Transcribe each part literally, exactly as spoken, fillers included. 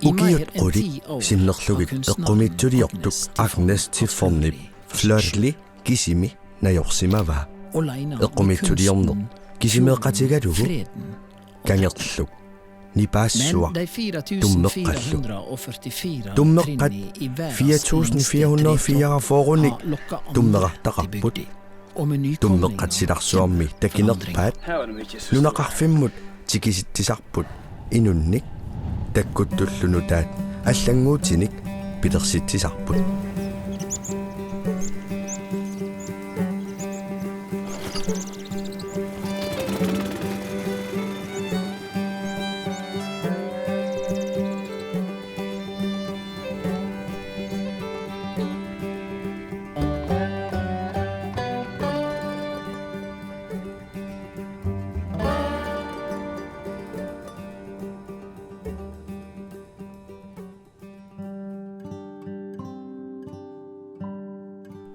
Ukiut qulit sinnerlugit eqqumiitsuliortup Agnes Tiffernip Flirli kisimi najorsimavaa. Eqqumiitsuliorneq kisimeeqatigalugu kangerluk nipaassuaq tummeqqallu. Tummeqqat fire tusind fire hundrede fire-unik tummerartaqarput. Tummeqqat silarsuarmi takinerpaat nunaqarfimmut tikisitsisarput inunnik takkuttullu nutaat allannguutinik pilersitsisarput.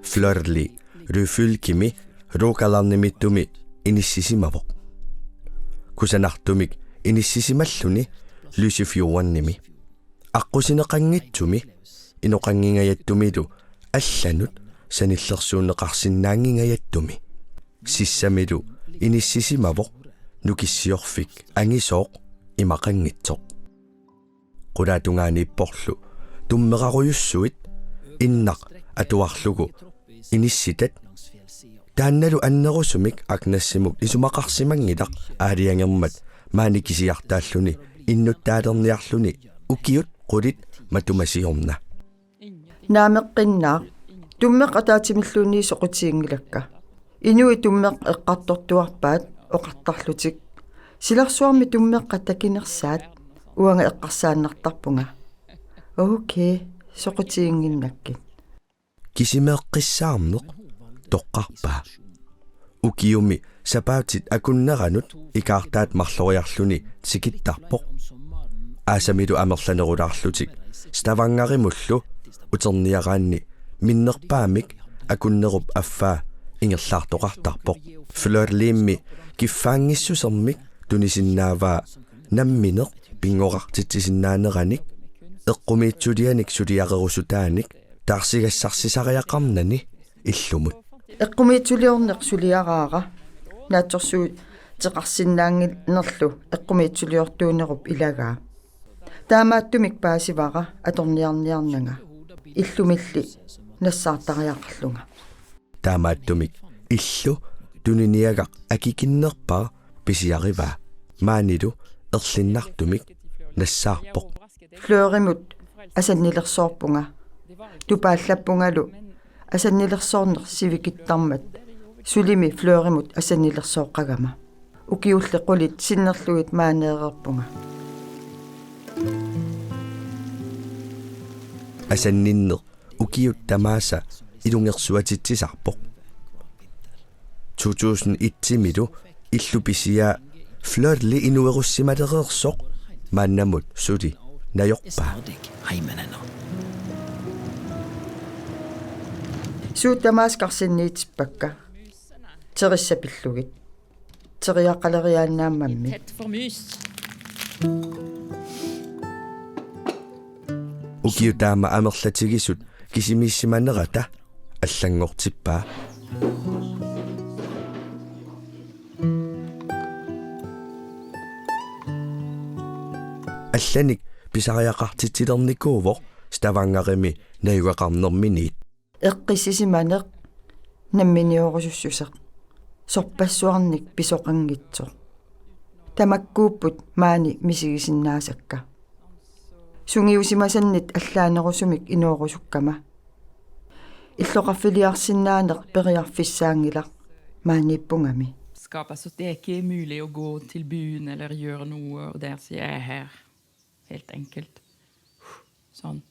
Flirli Ryfylkemi Rogalandimiittumi inissisimavoq. Kusanartumik inissisimalluni Lysefjordenimi. Aqqusineqanngitsumi inoqanngingajattumilu allanut sanillersuunneqarsinnaanngingajattumi. Sissamilu inissisimavoq nukissiorfik angisooq imaqanngitsoq. Qulaatungaaniipporlu tummerarujussuit innaq atuarlugu inissitat. Taannalu annerusumik Agnesimut isumaqarsimanngilaq aalajangermat maani kisiartaalluni innuttaalerniarluni ukiut qulit matuma siorna. Naameqqinnaaq, tummeqqat ataatsimilluunniit soqutiginngilakka. Inuit tummeqqat eqqartortuarpaat oqartarlutik: Silarsuarmi tummeqqat takinersaat. Uanga eqqarsaannartarpunga: Okay, soqutiginnginnakkit. Kisimeeqqissaarneq toqqarpaa. Ukiumi sapaatit akunneranut ikaartaat marloriarluni tikittarpoq. Aasamilu amerlanerulaarlutik Stavangerimullu uterniaraanni minnerpaamik akunnerup affaa ingerlaartoqartarpoq. Flirlimmi kiffaanngissusermik tunisinnaavaa nammineq pinngorartitsisinnaaneranik eqqumiitsulianik suliarerusutaanik taarsigassarsisariaqarnani illumut. Eqqumiitsuliorneq suliaraara naatsorsuuteqarsinnaannginnerlu eqqumiitsuliortuunerup ilagaa. Taamaattumik paasivara atorniarniarnanga illumilli nassaartariaqarlunga. Taamaattumik illu tuniniagaq akikinnerpaaq pisiarivaa. Maanilu erlinnartumik nassaarpoq. Flørimut asannilersoorpunga. Tupaallappungalu asannilersoorneq sivikittarmat sulimi Flørimut asannilersooqqagama. Ukiulli qulit sinnerlugit maaneereerpunga. Asanninneq ukiut tamaasa ilungersuatitsisarpoq. To tusind et-imilu illu pisiaa Flirli inuerussimalereersoq maannamut suli najorpaa. Suut tamaasa karsinniitippakka. Terissat pillugit. Teriaqaleriaannaammammi. Ukiut taama amerlatigisut kisimiissimanerata allanngortippaa. Allanik pisariaqartitsilernikuuvoq Stavangerimi najugaqarnerminiit. Eqqissisimaneq namminiorusussuseq. Sorpassuarnik pisoqanngitsoq. Tamakkuupput maani misigisinnaasakka. Sungiusimasannit allaanerusumik inoorusukkama. Illoqarfiliarsinnaaneq periarfissaanngilaq maaniippungami. Skabe, så det er ikke mulig å gå til byen eller gjøre noe, og der sier jeg her. Helt enkelt. Sådan.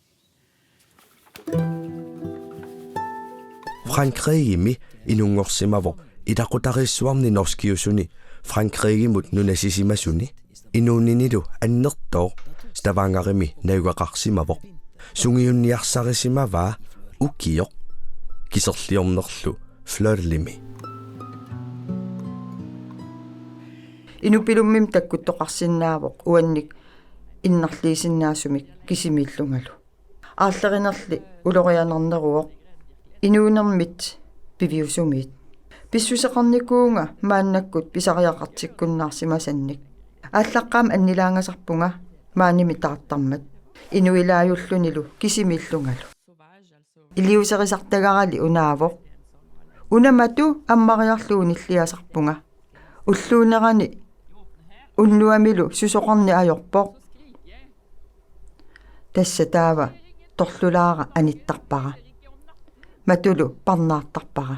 Frankrigimi inunngorsimavoq ilaqutariissuarni norskiusuni Frankrigimut nunasisimasuni. Inuuninilu annertooq Stavangerimi najugaqarsimavoq. Sungiunniarsarisimavaa ukioq kiserliornerlu Flirlimi. Inupilummimik takkuttoqarsinnaavoq uannik innarliisinnaasumik kisimiillungalu. Aarlerinerli ulorianarneruvoq inuunermit piviusumiit. Pissuseqarnikuuvunga maannakkut pisariaqartikkunnaarsimasannik. Aallaqqaammut annilaangasarpunga maanimi taartarmat. Inuilaajullunilu kisimiillungalu. Iliuuserisartagarali unaavoq. Una matu ammariarlugu nilliasarpunga. Ulluunerani unnuamilu susoqarneq ajorpoq. Tassa taava torlulaara anittarpara. Matulu parnaartarpara.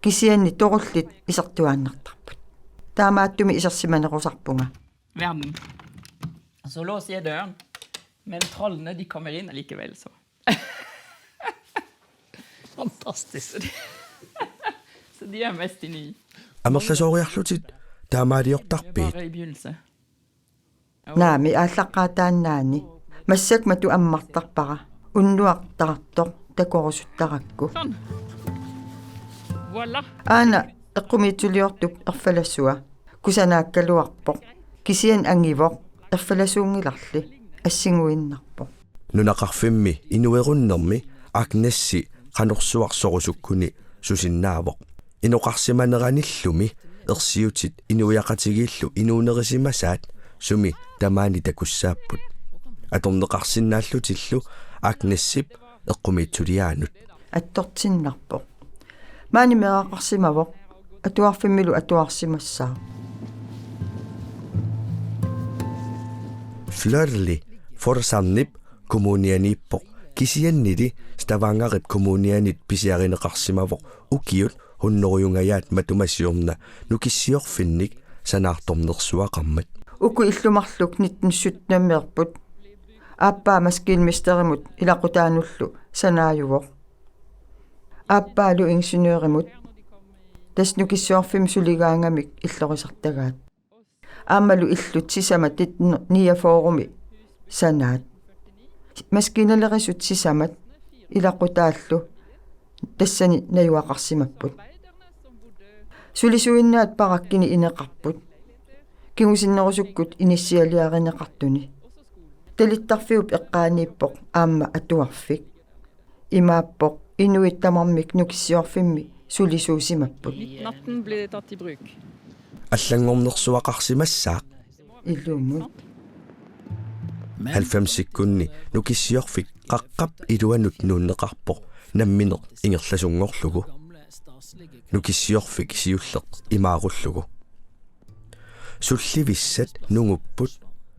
Kisianni torullit isertuaannartarput. Taamaattumik isersimanerusarpunga. Verden. Så låser jeg døren. Men trollene, de kommer inn allikevel, så. Fantastisk. Så de er mest inni. Amerlasooriarlutit taamaaliortarpit? Bare i begynnelse. Naamik, aallaqqaataannaani. Massakkut matu ammartarpara. Unnuaq taartoq takorusuttarakku. Sådan. Voilà. Aana eqqumiitsuliortup erfalasua. Kusanaakkaluarpoq. Kisianni angivoq. Erfalasuunngilarli. Assiguinnarpoq. Nunaqarfimmi inuerunnermi Agnesip qanorsuaq sorusukkuni susinnaavoq. Inoqarsimaneranillumi ersiutit inuiaqatigiillu inuunerisimasaat sumi tamaani takussaapput. Atorneqarsinnaallutillu Agnesip eqqumiitsuliaanut. Attortinnarpoq. Maani meeraqarsimavoq. Atuarfimmilu atuarsimassaaq. Flørli Forsernip kommunianiippoq, kisiannili Stavangerip kommunianit pisiarineqarsimavoq ukiut hunnorujungajaat matuma siorna nukissiorfinnik sanaartornersuaqarmat. Uku illumarluk nitten sytten-imeerput. Aappaa maskinmesterimut ilaqutaanullu sanaajuvoq. Aappaalu ingeniørimut. Tassa nukissiorfimmik suligaangamik illorisartagaat. Aammalu illut sisamat nitten niogfyrre-mi sanaat. Maskiinalerisut sisamat ilaqutaallu tassani najugaqarsimapput. Sulisuinnaat barakkini ineqarput. Kingusinnerusukkut inissialiarineqartuni. Talittarfiup eqqaaniippoq aamma atuarfik. Imaappoq inuit tamarmik nukissiorfimmi sulisuusimapput. Nitten atten blev det tatt i bruk. Allanngornersuaqarsimassaaq. Ilumut. Halvfemsikkunni nukissiorfik qaqqap iluanut nuunneqarpoq nammineq ingerlasunngorlugu. Nukissiorfik siulleq imaarullugu. Sullivissat nungupput,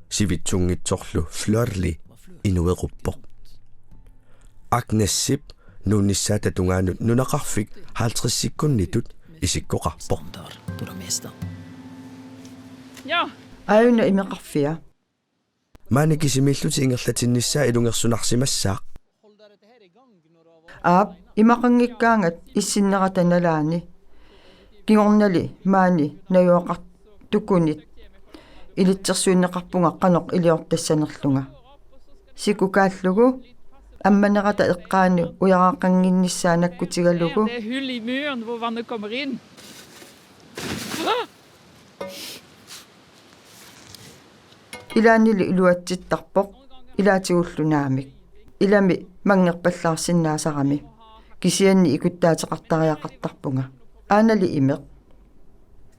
sivitsunngitsorlu Flørli inueruppoq. Agnesip nuunnissaata tungaanut nunaqarfik halvtredsikkunnitut isikkoqarpoq. Ja. Aajuna imeqarfia. Maani kisimiillutik ingerlatinnissaat ilungersunarsimassaaq. Aap, imaqanngikkaangat issinnerata nalaani. Kingornali maani najugaqartukunit ilitsersuunneqarpunga qanoq iliortassanerlunga. Sikukaallugu ammanerata eqqaani ujaraqannginnissaa nakkutigalugu. Det er hul i muren hvor vandet kommer inn. Ilaannilu iluatsittarpoq, ilaatigullu naamik. Ilami manngerpallaarsinnaasarami. Kisianni ikuttaateqartariaqartarpunga. Aanali imeq.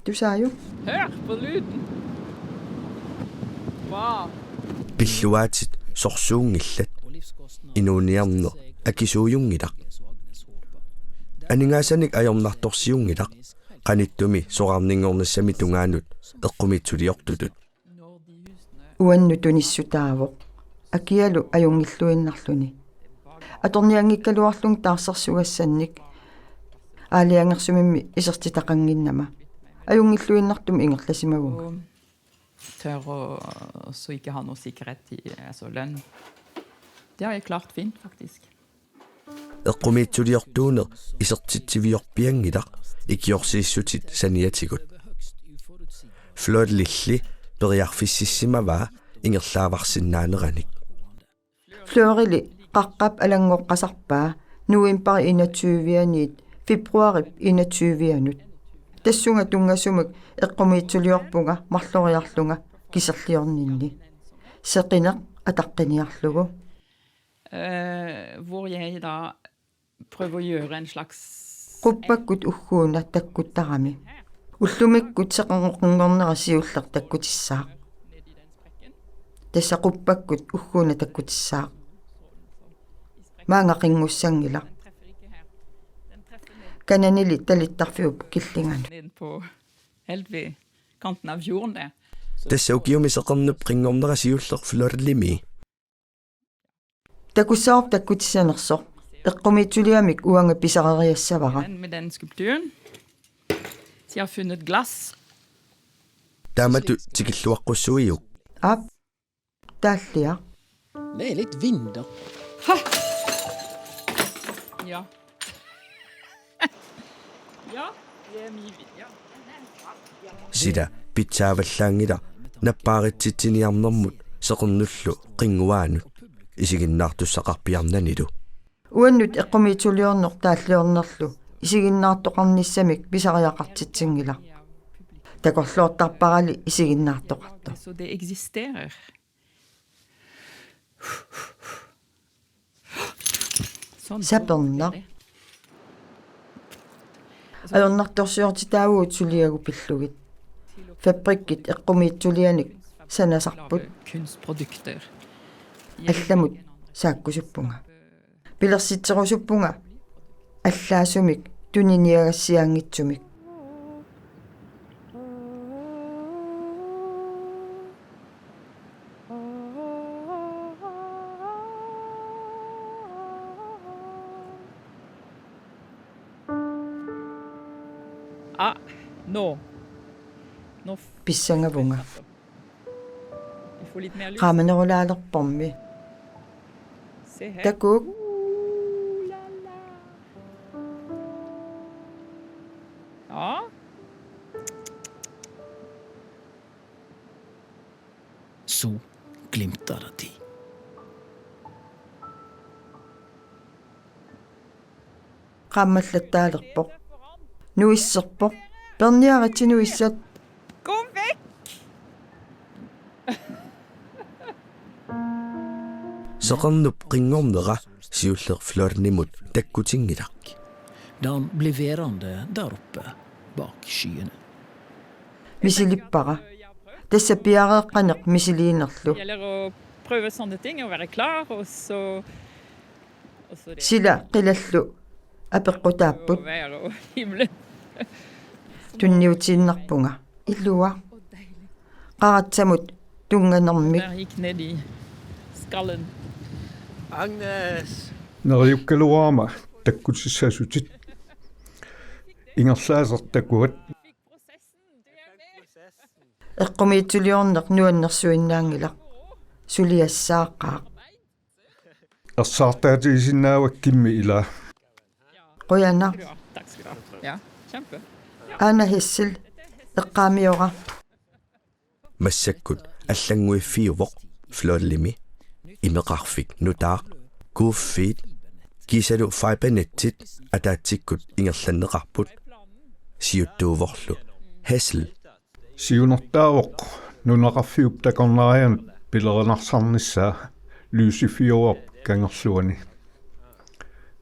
Tusaajuk? Hør på lyden. Wow. Pilluaatit sorsuunngillat. Inuuniarneq akisuujunngilaq. Aningaasanik ajornartorsiunngilaq. Qanittumi soraarninngornissamik tungaanut eqqumiitsuliortutut. Uannut tunissutaavoq. Akialu ajunngilluinnarluni. Atornianngikkaluarlunga taarsersugassannik aalajangersumimmi isertitaqannginnama. Ajunngilluinnartumik ingerlasimavunga. Tør å, så ikke ha noe sikkerhet i, altså lønn. Det har jeg klart fint, faktisk. Eqqumiitsuliortuuneq isertitsiviorpianngilaq ikiorsiissutit saniatigut. Flørlilli periarfississimavaa ingerlaavarsinnaaneranik. Flørli qaqqap alanngoqqasarpaa novembarip enogtyve-aniit februarip enogtyve-anut. Tassunga tunngasumik eqqumiitsuliorpunga marloriarlunga kiserliorninni. seqineq ataqqiniarlugu. Øh, hvor jeg da prøver å gjøre en slags Quppakkut ugguuna takkuttarami. Ullumikkut seqeqqinngornera siulleq takkutissaaq. Tassa quppakkut ugguuna takkutissaaq. Maanga qinngussanngilat. Kananili talittarfiup killingani. Ned på, helt ved kanten av fjorden der. Tassa ukiumi seqernup qinngornera siulleq florlimi. Takussavarput takkutissanersoq. Eqqumiitsuliamik uanga pisareriassavara. Den med den skulpturen. Så jeg har funnet glass. Taamatut tikilluaqqussuiuk. Aap. Taalliaq. Det er litt vind, da. Ja. Ja, det er mye vind. Ja. Sila pitsaavallaanngilaq nappaaritsitsiniarnermut seqernullu qinnguaanut isiginnaartussaqarpiarnanilu. Uannut eqqumiitsuliorneq taalliornerlu isiginnaartoqarnissamik pisariaqartitsinngilaq. Takorloortarparali isiginnaartoqartoq. Så det eksisterer. Sånn. Sapernaq. Ajornartorsiortitaavugut suliagut pillugit. Fabrikkit eqqumiitsulianik sanasarput. Kunstprodukter. Allamut saakkusuppunga. Pilersitserusuppunga allaasumik tuniniagassiaanngitsumik. Ah, nå. Nå f- Pissangavunga. Vi får litt mer lys. Qaamanerulaalerpormi. Se her. Takuuk. Ooh, la, la. Ja. Så glimter de. Qaammallattaalerpoq. Nuisserpoq. Perniaritsi nuissat. Gå vekk! Seqernup qinngornera siulleq florlimut takkutinngilaq. De blir værende der oppe, bak skyene. Misilippara. Tassa piareeqqaneq misiliinerlu. Det gjelder å prøve sånne ting og være klar, og så, og så det. Sila qilallu apeqqutaapput. Og vejr og himmelen. Tunniutiinnarpunga. Ilua. Qaratsamut tunnganermik. Der gikk ned i skallen. Agnes! Neriukkaluarama takkutissasutit. Ingerlaasertakuat. Eqqumiitsuliorneq nuannersuinnaanngilaq. Suliassaaqaaq. Ersaartaatigisinnaavakkimmi ilaa. Qujanaq. Ja, takk skal du ha. Ja, kjempe. Aana Hessel. Eqqaamiora. Massakkut allannguiffiuvoq florlimi. Imeqarfik nutaaq, kuuffiit kiisalu fibernettit ataatsikkut ingerlanneqarput. Siuttuuvorlu Hessel. Siunertaavoq nunaqarfiup takornarianut pilerinarsaarnissaa Lysifjordip kangerluani.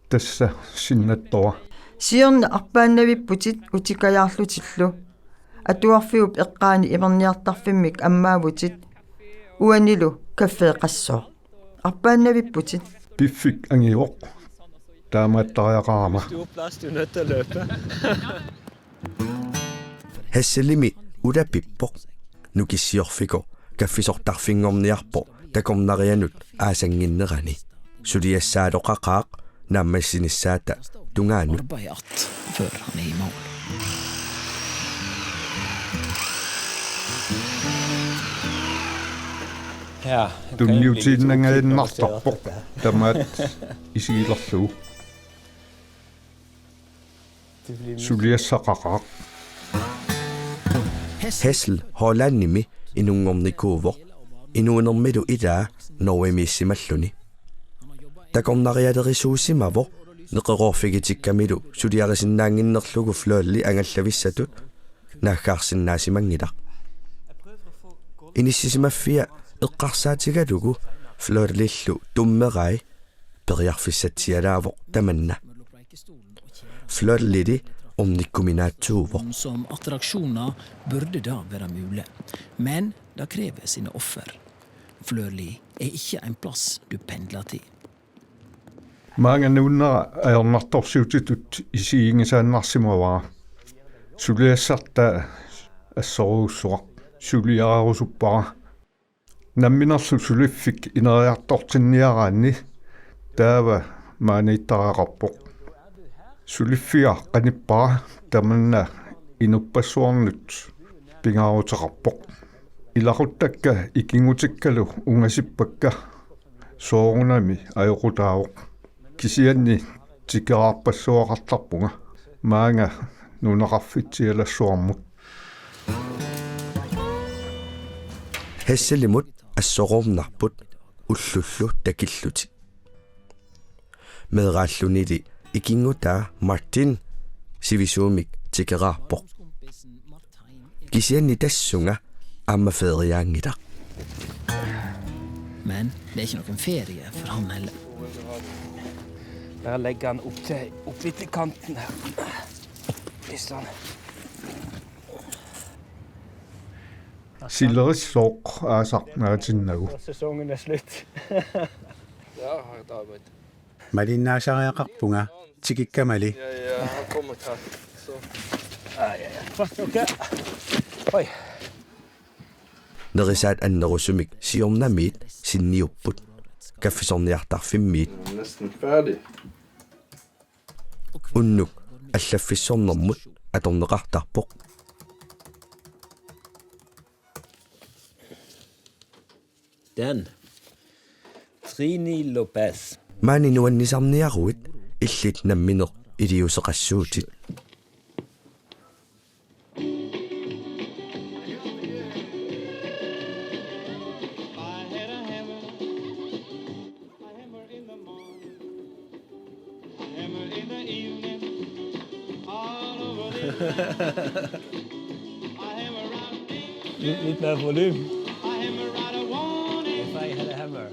Tassa sinnattoq. Siorna arpaannavipputit utikajaarlutillu. Atuarfiup eqqaani imerniartarfimmik ammaavutit. Uanilu kaffeeqassooq. Arpaannavipputit. Piffik angivoq. Taamaattariaqarama. Du er på plads, du er nødt til å løpe. Hesselimi ulapippoq. Nukissiorfikoq kaffisortarfinngorniarpoq takornarianut aasannginnerani. Suliassaaloqaqaaq naammassinissaata tungaanut. Arbeidet før han er i mål. Ja, Tunniutiinnangaannartarpoq tamaat isigilerlugu. Suliassaqaqaaq. Hessel Hollandimi inunngornikuuvoq, inuunermilu ilaa Norgemiissimalluni. Takornarialerisuusimavoq neqeroorfigitikkamilu suliarisinnaannginnerlugu florli angallavissatut. Naaggaarsinnaasimanngilaq. Inissisimaffia eqqarsaatigalugu Florlillu tummerai periarfissatsialaavoq tamanna. Florlili ornikkuminaatsuuvoq. Som attraktioner burde da være mulig, men det krever sine offer. Flørli er ikke en plass du pendler til. Maanga nuunnera ajornartorsiutitut isiginngisaannarsimavara. Suliassartaa assorujussuaq. Suliarerusuppara. Namminerlu suliffik ineriartortinniaraanni taava maaniittariaqarpoq. Suliffiga qanippara tamanna inuppassuarnut pingaaruteqarpoq. Ilaquttakka ikinngutikkalu ungasippakka soorunami ajoqutaavoq. Kisianni tikeraarpassuaqartarpunga maanga nunaqarfitsialassuarmut. Hesselimut assorornarput ullullu takillutik. Meeraallunili ikinngutaa Martin sivisuumik tikeraarpoq. Kisianni tassunga aamma feriaanngilaq. Men det er ikke noen ferie for ham heller. Jeg legger han opp til, opp litt i kanten her. Hvis han Silerissooq aasaq naatinnagu. Sæsonen er slut. Ja, har jeg taget med. Malinnaasariaqarpunga tikikkamali. Ja, ja, han kommer til. Så. Ej, ej, ej. Først, okay. Oj. Nerisaat annerusumik siornamiit sinniupput. Kaffisorniartarfimmiit. Næsten færdig. Unnuk allaffissornermut atorneqartarpoq. Dan. Trini Lopez. Maani nuannisarniaruit illit nammineq iliuuseqassuutit. Lidt, lidt mere volume. If I had a hammer.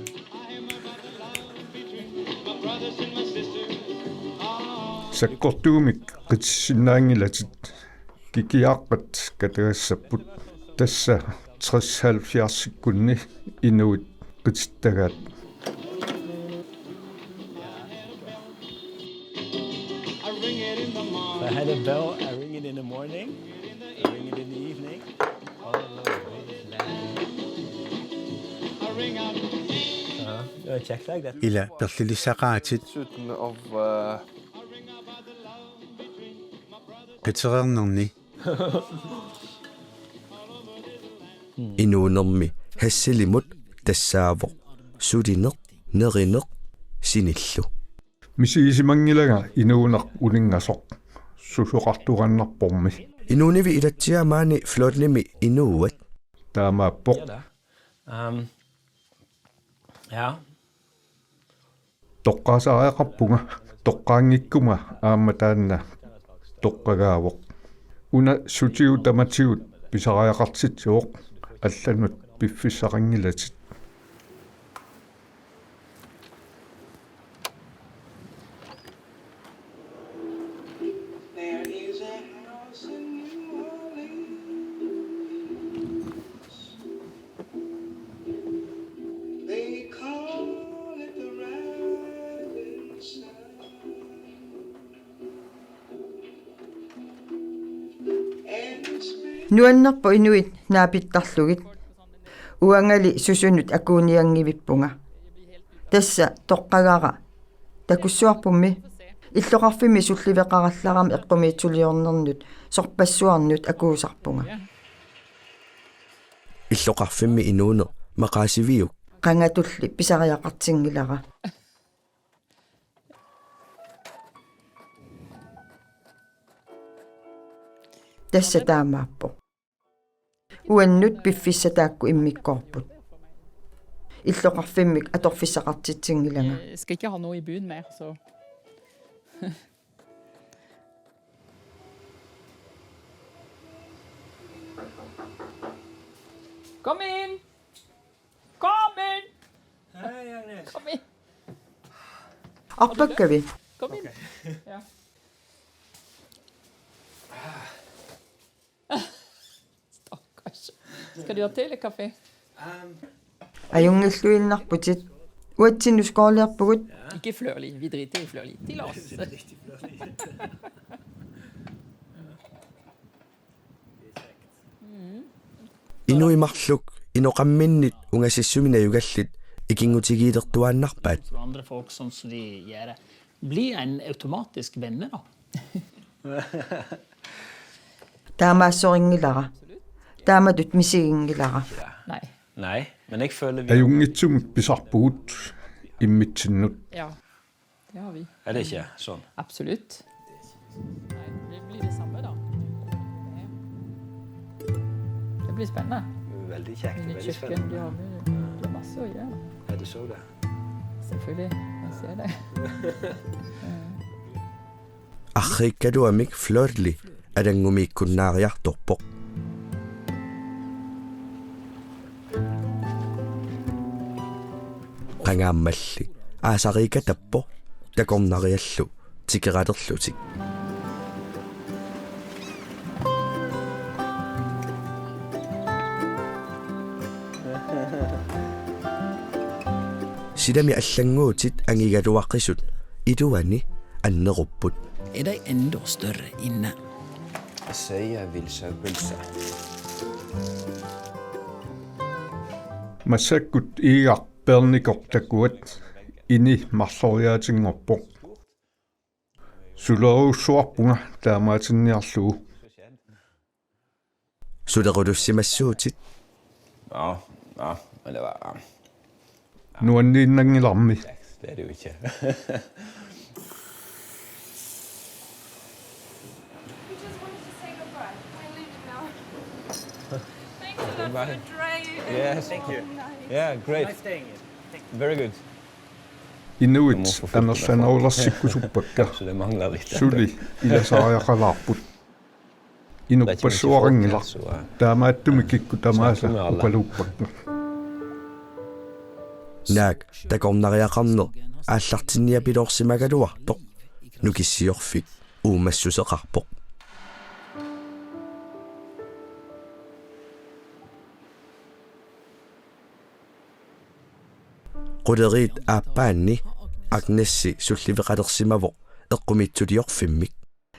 Sakkortuumik qitissinnaanngilatit. Kikiaaqqat katagassapput tassa tres halvfjerdsikkunni inuit qitittagaat. If I had a bell, I ring it in the morning, I ring it in the evening. Oh, Lord, what is that? Uh-huh. You wanna check that? Ila perlilissaqaatit. Certain of, uh, Qitereernerni. Inuunermi Hesselimut tassaavoq sulineq, nerineq, sinillu. Misigisimanngilanga inuuneq uninngasoq susoqartuaannarpormi. Inuunivi ilatsiaa maani Florlimi inuuat? Taamaappoq. Ja. Toqqaasariaqarpunga, toqqaanngikkuma aamma taanna toqqagaavoq. Una sutigut tamatigut pisariaqartitsivoq, allanut piffissaqanngilatit. There is a house in New Orleans. They call it the Rising Sun. And it's been Nuannerpoq inuit naapittarlugit. Uangali susunut akuunianngivippunga. Tassa toqqagara. Takussuarpummi. Illoqarfimmi sulliveqarallarami eqqumiitsuliornernut sorpassuarnut akuusarpunga. Illoqarfimmi inuuneq maqaasiviuk? Qangatulli pisariaqartinngilara. Tassa taamaappoq. Uannut piffissaq taakku immikkoorput. Illoqarfimmik atorfissaqartitsinngilanga. Jeg skal ikke ha noe i byen mer, så. Kom ind. Kom ind. Hej, Agnes. Kom ind. Arpakkavi? Kom ind. Ja. Stakkars. Skal du have te eller kaffe? Ajunngilluinnarputit. Uatsinnut skoorliarpugut. Ikke Flørli. Vi driter i Flørli. Til os. Inuit marluk inoqamminnit ungasissumik najugallit ikinngutigiilertuaannarpaat. Andre folk som studerer blir en automatisk venner da. Taamaassorinngilara. Taamatut misiginngilara. Nej. Nej, men ikke føler vi... Ajunngitsumik pisarpugut immitsinnut. Ja, det har vi. Er det ikke sådan? Absolut. Nej, det blir det samme da. Det blir spændende. Veldig kjekt. Mine Veldig kjøkken, spændende. Du har, du har masse å gjøre. Ja, du så det. Selvfølgelig, jeg ser det. Arriikkaluamik Flørli alanngumiikkunnaariartorpoq. Qangaammalli aasariikatappoq takornariallu tikeralerlutik. Silami allannguutit angigaluaqisut iluani annerupput. Er de enda større inne? Jeg sagde, jeg ville søvnpølse. Massakkut iigaq peernikoq takuat ini marloriaatinngorpoq. Sulerujussuarpunga taamaatinniarlugu. Sulerulussimassuutit. Ja, ja, men det var... Nuanniinnanngilarmi. Det er det jo ikke. We just wanted to say goodbye. We're leaving now. Thanks a lot Goodbye. for the drive. Yes. Thank you. Yeah, great. Very good. Inuit anersanerulersikkusuppakka. Så det mangler lidt. Suli ilasariaqalaarput. Inuppassuaqanngilaq. Taamaattumik kikkut tamaasa ukaluuppakka. Naak takornariaqarneq aallartinniapiloorsimagaluartoq Nukissiorfik uumassuseqarpoq. Quleriit aappaanni Agnessi sulliveqalersimavoq eqqumiitsuliorfimmik.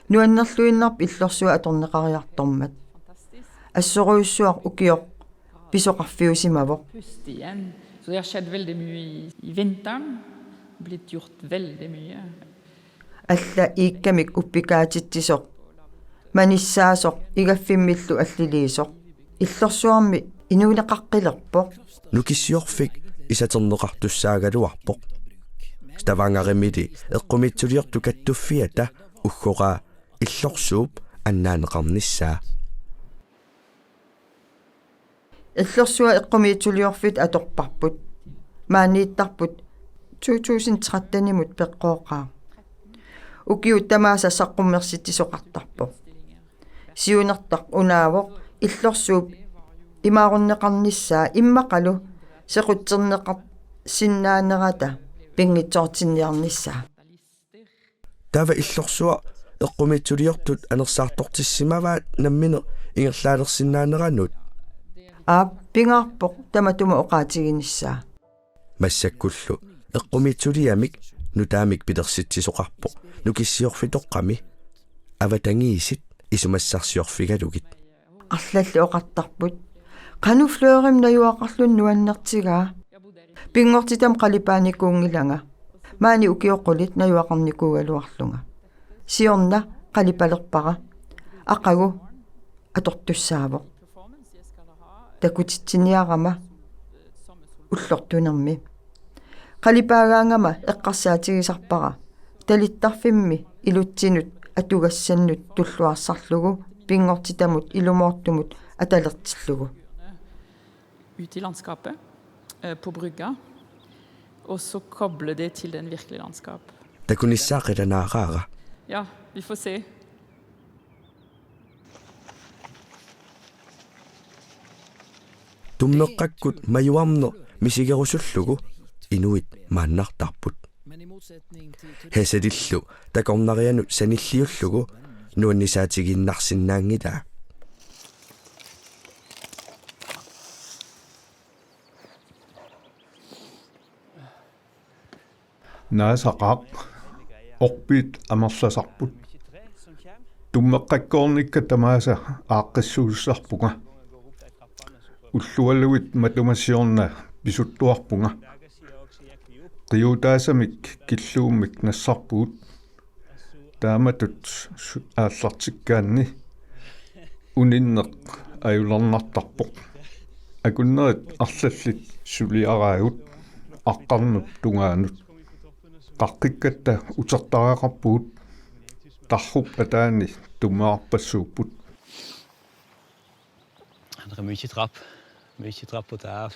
Nuannerluinnarpoq illorsuaq atorneqariartormat. Assorujussuaq ukioq pisoqarfiusimavoq. Puste igjen. Så det har skjedd veldig mye i, i vinteren. Blitt gjort veldig mye. Alla iikkamik uppikaatitsisoq, manissaasoq, igaffimmillu alliliisoq. Illorsuarmi inuuneqaqqilerpoq. Nukissiorfik isaterneqartussaagaluarpoq. Stavangerimili eqqumiitsuliortut kattuffiata uggoraa illorsuup annaaneqarnissaa. Illorsuaq eqqumiitsuliorfiit atorparput. Maaniittarput to tusind tretten-imut peqqooqaaq. Ukiut tamaasa saqqummersitsisoqartarpoq. Siunertaq unaavoq illorsuup imaarunneqarnissaa immaqalu sequtserneqarsinnaanerata pinngitsoortinniarnissaa. Taava illorsuaq eqqumiitsuliortut anersaartortissimavaat nammineq ingerlaalersinnaaneranut. Aap, pingaarpoq tamatuma oqaatiginissaa. Massakkullu eqqumiitsuliamik nutaamik pilersitsisoqarpoq Nukissiorfitoqqami avatangiisit isumassarsiorfigalugit. Arlallit oqartarput: Qanoq Flørim najugaqarluni nuannertigaa? Pinngortitami qalipaanikuunngilanga. Maani ukiut qulit najugaqarnikuugaluarlunga. Siorna qalipalerpara. Aqagu atortussaavoq. Takutitsiniarama ullortunermi. Qalipaagaangama eqqarsaatigisarpara talittarfimmi ilutsinut atugassannut tulluarsarlugu pinngortitamut ilumoortumut atalertillugu. Ut i landskapet, øh, på brygga, og så koble det til den virkelige landskap. Takunissaa qilanaaraara. Ja, vi får se. Tummeqqakkut majuarneq misigerusullugu inuit maannartarput. Hesselillu takornarianut sanilliullugu nuannisaatigiinnarsinnaanngilaa. Naasaqaaq, orpiit amerlasarput. Tummeqqakkoornikka tamaasa aaqqissuussisarpunga. Ullualuit matuma siorna pisuttuarpunga. Qiuutaasamik killuummik nassarpugut. Taamatut su-, aallartikkaanni uninneq ajulernartarpoq. Akunnerit arlallit suliaraagut aqqarnup tungaanut. Qaqqikkatta utertariaqarpugut. Tarrup ataani tummeqarpassuupput. Der er mye trap. Mye trap på det her.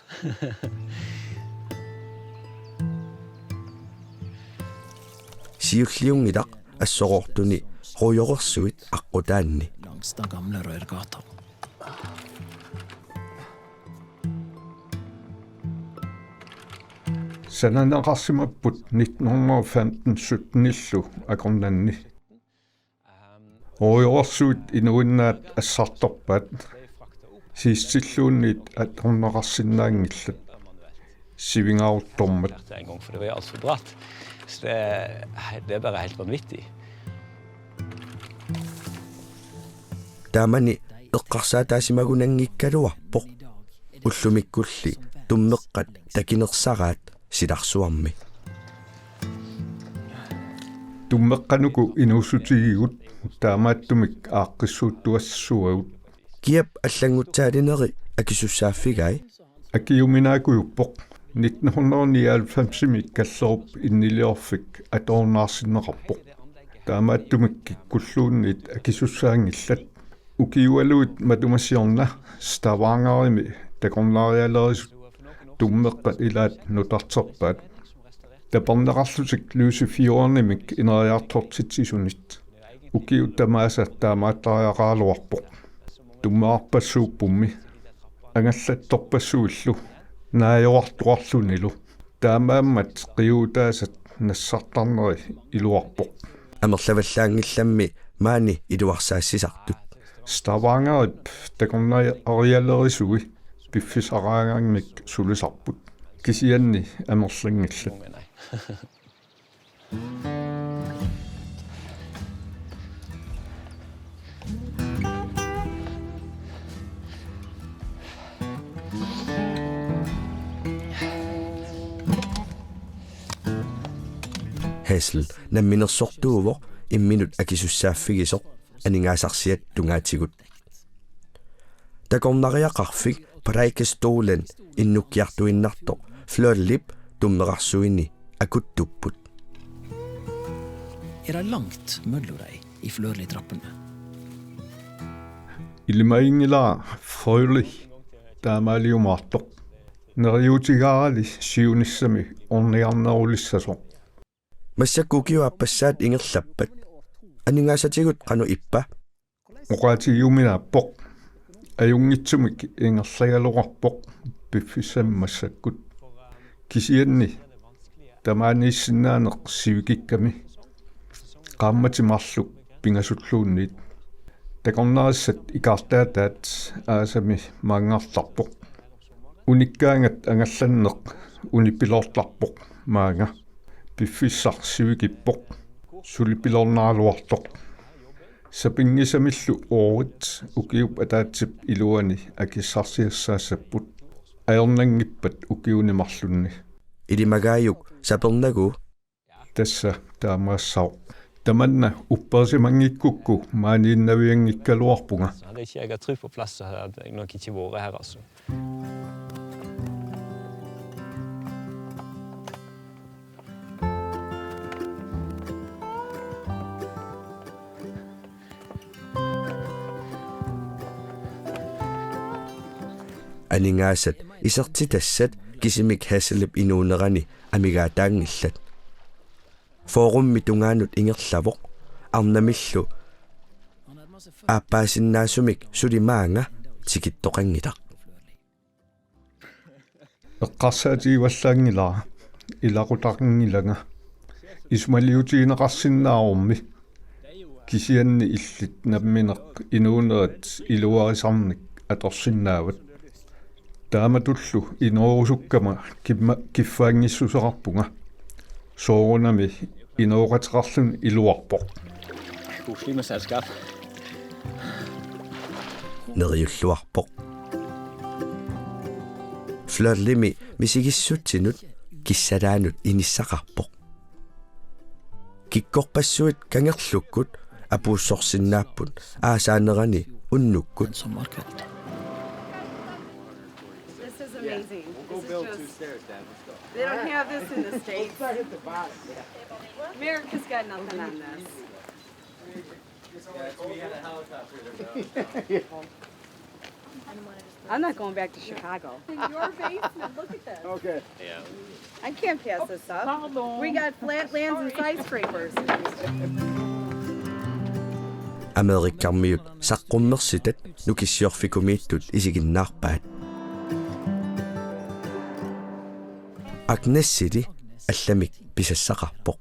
Siulliunngilaq assoroortuni ruujorersuit aqqutaanni. Langs den gamle Rørgata. Sananeqarsimapput nitten hundrede og femten syttenillu akornanni. Ruujorersuit inuinnaat assartorpaat. Siistilluunniit atorneqarsinnaanngillat. Sivingaaruttormat. En gang, for det var jo alt for bratt. Så det, det er bare helt vanvittig. Taamani eqqarsaataasimagunanngikkaluarpoq. Ullumikkulli tummeqqat takinersaraat silarsuarmi. Tummeqqanuku inuussutigigut taamaattumik aaqqissuuttuassavagut. Kiap allanngutsaalinerit akisussaaffigai? Akiuminaakujuppoq. Nitten hundrede og nioghalvfemsimi Kallerup inniliorfik atorunnaarsinneqarpoq. Taamaattumik kikkulluunniit akisussaanngillat. Ukiualuit matuma siorna Stavangerimi takornarialerisut tummeqqat ilaat nutarterpaat. Taperneqarlutik Lysefjordimik ineriartortitsisunit. Ukiut tamaasa taamaattariaqaraluarpoq. Tummeqarpassuuppummi. Angallattorpassuillu. Naajoqartoqarlunilu. Taamaammat qiuutaasat nassartarneri iluarpoq. Amerlavallaanngillammi maani iluarsaassisartut. Stavangerip takornarialerisui piffissaraangamik sulisarput. Kisianni amerlanngillat. Hessel namminersortuuvoq imminut akisussaaffigisoq aningaasarsiat tungaatigut. Takornariaqarfik Prædikestolen innukkiartuinnartoq Flørlip tummeqarsuini akuttupput. Er det langt mellom deg i Flørli-trappene? Ilimaginngilara Frøli taamaaliumaartoq. Neriuutigaarali siunissami ornigarnerulissasoq. Massakkut ukiup aappassaat ingerlappat. Aningaasatigut qanoq ippa? Oqaatigiuminaappoq. Ajunngitsumik ingerlagaluarpoq piffissami massakkut. Kisianni tamaaniissinnaaneq sivikikkami. Qaammatit marluk pingasulluunniit. Takornarissat ikaartaataat aasami maanngartarpoq. Unikkaangat angallanneq unipiloortarpoq maanga. Piffissaq sivikippoq. Suli piloornaraluartoq. Sapinngisamillu oorit ukiup ataatsip iluani akissarsiassaassapput. Ajornanngippat ukiuni marlunni. Ilimagaajuk sapernagu? Tassa taamaassaaq. Tamanna upperisimanngikkukkit maaniinnavianngikkaluarpunga. Så hadde jeg ikke jeg hatt trykk på plass, så hadde jeg nok ikke vært her, altså. Aningaasat isertitassat kisimik Hesselip inuunerani amigaataanngillat. Forummi tungaanut ingerlavoq, arnamillu aappaasinnaasumik suli maanga tikittoqanngilaq. Eqqarsaatigivallaanngilara, ilaqutaqanngilanga isumaliutigineqarsinnaarummi, kisianni illit nammineq inuunerit iluarisarnik atorsinnaavat. Taamatullu inoorusukkama kimma-, kiffaanngissuseqarpunga. Soorunami inooqateqarluni iluarpoq. God klimaselskab. Neriulluarpoq. Flørtimi misigissutsinut kissalaanut inissaqarpoq. Kikkorpassuit kangerlukkut apuussorsinnaapput aasaanerani unnukkut. This is amazing. This is just, they don't have this in the States. America's got nothing on this. I'm not going back to Chicago. In your basement, look at this. Okay. I can't pass this up. We got flat lands and skyscrapers. Amerikkarmiut saqqummersitat nukissiorfikumiittut isiginnaarpaat. Agnesili allamik pisassaqarpoq.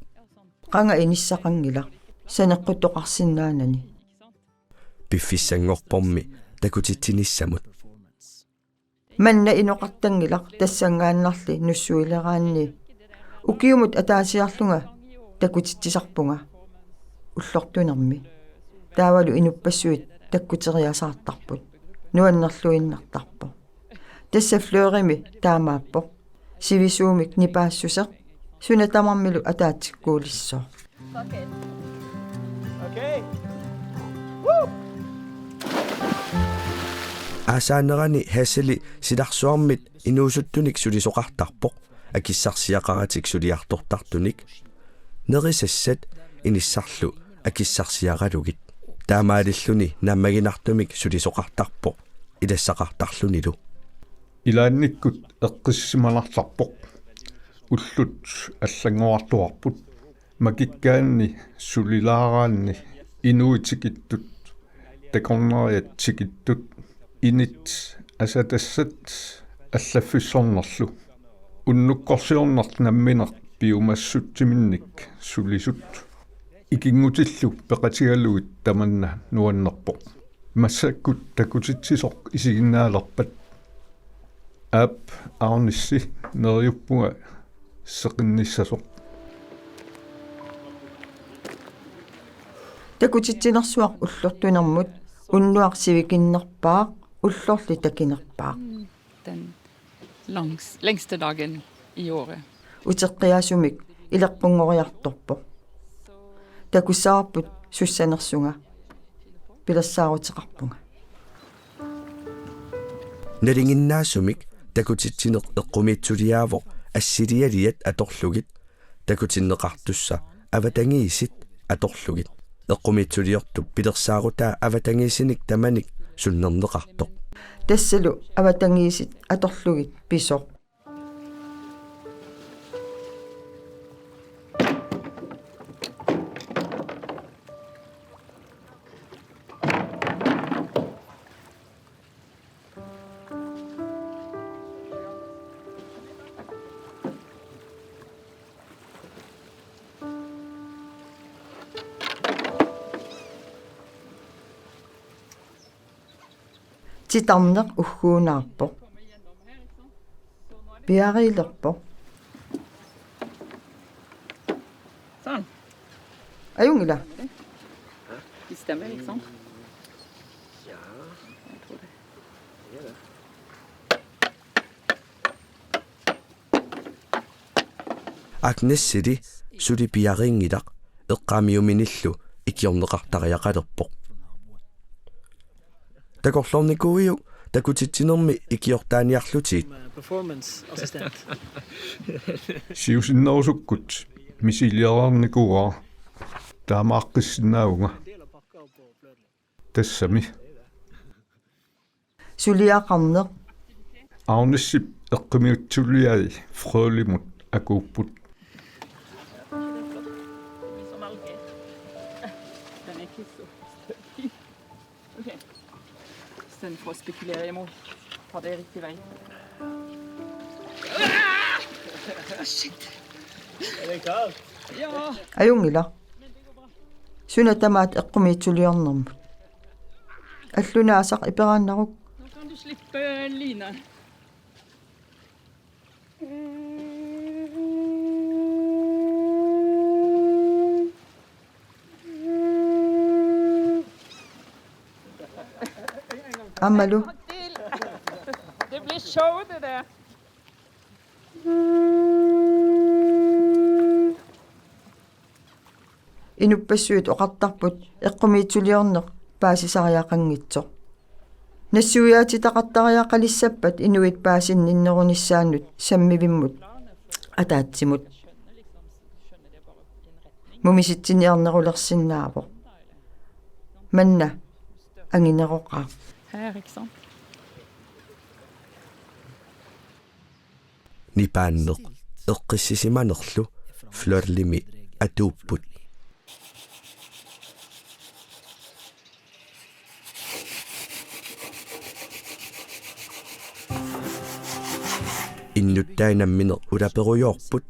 Qanga inissaqanngilaq saneqquttoqarsinnaanani. Piffissanngorpormi takutitsinissamut. Manna inoqartanngilaq tassanngaannarli nussuileraanni. Ukiumut ataasiarlunga takutitsisarpunga ullortunermi. Taavalu inuppassuit takkuteriasaartarput. Nuannerluinnartarpoq. Tassa Flørtimi taamaappoq. Sivisuumik nipaassuseq, suna tamarmilu ataatsikkuulissoq. Okay. Aasaanerani Hasseli silarsuarmit inuusuttunik sulisoqartarpoq, akissarsiaqaratik suliartortartunik. Nerisassat inissarlu akissarsiaralugit. Taamaalilluni naammaginartumik sulisoqartarpoq ilassaqartarlunilu. Ilaannikkut eqqissisimanartarpoq. Ullut allanngorartuarput. Makikkaanni sulilaaraanni inuit tikittut, takornariat tikittut, init asatassat allaffissornerlu. Unnukkorsiorneq nammineq piumassutsiminnik sulisut. Ikinngutillu peqatigalugit tamanna nuannerpoq. Massakkut takutitsisoq isiginnaalerpat. Aap, Agnessi, neriuppunga seqinnissasoq. Takutitsinersuaq ullortunermut, unnuaq sivikinnerpaaq, ullorli takinerpaaq. Den langs-, længste dagen i året. Uteqqiaasumik ileqqunngoriartorpoq. Takussavarput sussanersunga. Pilersaaruteqarpunga. Nalinginnaasumik takutitsineq eqqumiitsuliaavoq assilialiat atorlugit, takutinneqartussat avatangiisit atorlugit. Eqqumiitsuliortup pilersaarutaa avatangiisinik tamanik sunnerneqartoq. Tassalu avatangiisit atorlugit pisoq. Titarneq ugguunaarpoq. Piariilerpoq. Sådan. Ajunngilaq. Det stemmer, ikke sandt? Jeg tror det. Agnesili suli piariinngilaq, eqqaamiuminillu ikiorneqartariaqalerpoq. Takorloornikuuiuk takutitsinermi ikiortaaniarlutigit? Performance assistant. Siusinnerusukkut misiliareernikuuara, taamaaqqissinnaavunga. Tassami. Suliaqarneq. Agnessip eqqumiitsuliai Frølimut akuupput. Den er ikke så stabil. Okay. I stedet for at spekulere, jeg må ta det rigtige vej. Ajunngilaq. Suna tamaat eqqumiitsuliornermut. Allunaasaq iperaannaruk. Nu kan du slippe, Line. Aammalu. Det blir show, det der. Inuppassuit oqartarput eqqumiitsuliorneq paasisariaqanngitsoq. Nassuiaatitaqartariaqalissappat inuit paasinninnerunissaannut sammivimmut ataatsimut. Mumisitsinerulersinnaavoq. Manna angineroqaaq. Her, ikke sant? Nipaanneq eqqissisimanerlu Flørlimi atuupput. Innuttai nammineq ulaperujoorput,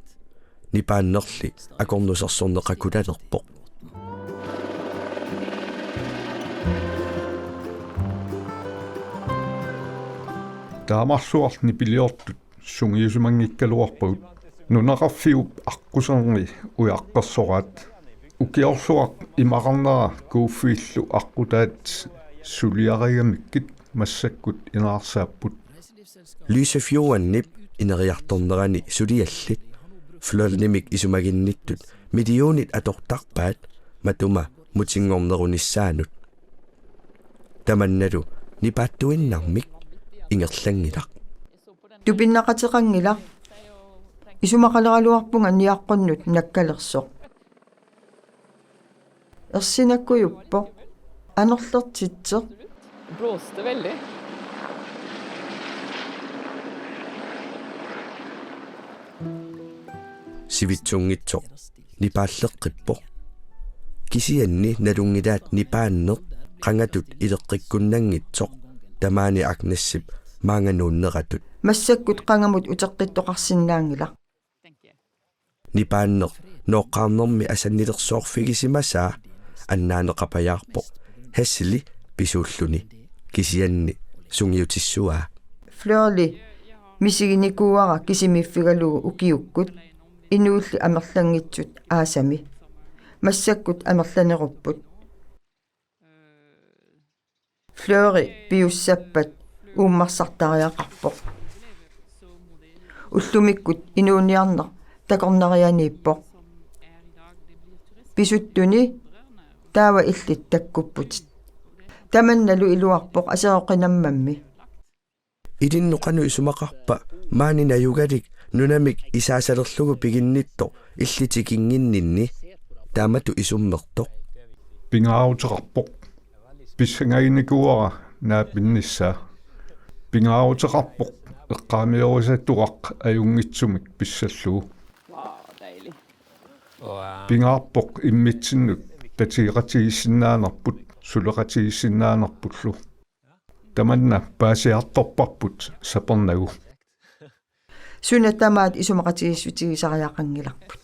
nipaannerli akornusersorneqakulalerpoq. Taamarsuarli nipiliortut sungiusimanngikkaluarpagut. Nunaqarfiup aqquserni ujaqqersoraat. Ukiorluaq imaqarnera Goofillu aqqutaat suliarigamikkit massakkut inaarsaapput. Lysefjordenip ineriartornerani suliallit Flørlimik isumaginnittut millionit atortarpaat matuma mutinngornerunissaanut. Tamannalu nipaattuinnarmik ingerlanngilaq. Tupinnaqateqanngilaq. Isumaqaleraluarpunga niaqqunnut nakkalersoq. Ersinakujuppoq. Anorlertitseq. Blåste veldig. Sivitsunngitsoq nipaalleqqippoq. Kisianni nalunngilaat nipaanneq qangatut ileqqikkunnanngitsoq tamaani Agnesip maanga nuunneratut. Massakkut qangamut uteqqittoqarsinnaanngilaq. Nipaanneq nooqqaarnermi asannilersoorfigisimasaa annaaneqapajaarpoq Hesseli pisuulluni kisianni sungiutissuaa. Flørli misiginikuuara kisimiiffigalugu ukiukkut inuulli amerlanngitsut aasami. Massakkut amerlanerupput. Flørli piussappat uummarsartariaqarpoq. Ullumikkut inuuniarneq takornarianiippoq. Pisuttuni taava illit takkupputit. Tamannalu iluarpoq aseroqinammammi. Ilinnut qanoq isumaqarpa maani najugalik nunamik isaasalerlugu piginnittoq illit tikinnginninni, taamatut isummertoq? Pingaaruteqarpoq. Pissangaginikuuara naapinnissaa. Pingaaruteqarpoq eqqaamiorisatuaq ajunngitsumik pissallugu. Pingaarpoq immitsinnut tatigeqatigiissinnaanerput suleqatigiissinnaanerpullu. Tamanna paasiartorparput sapernagu. Suna tamaat isumaqatigiissutigisariaqanngilarput.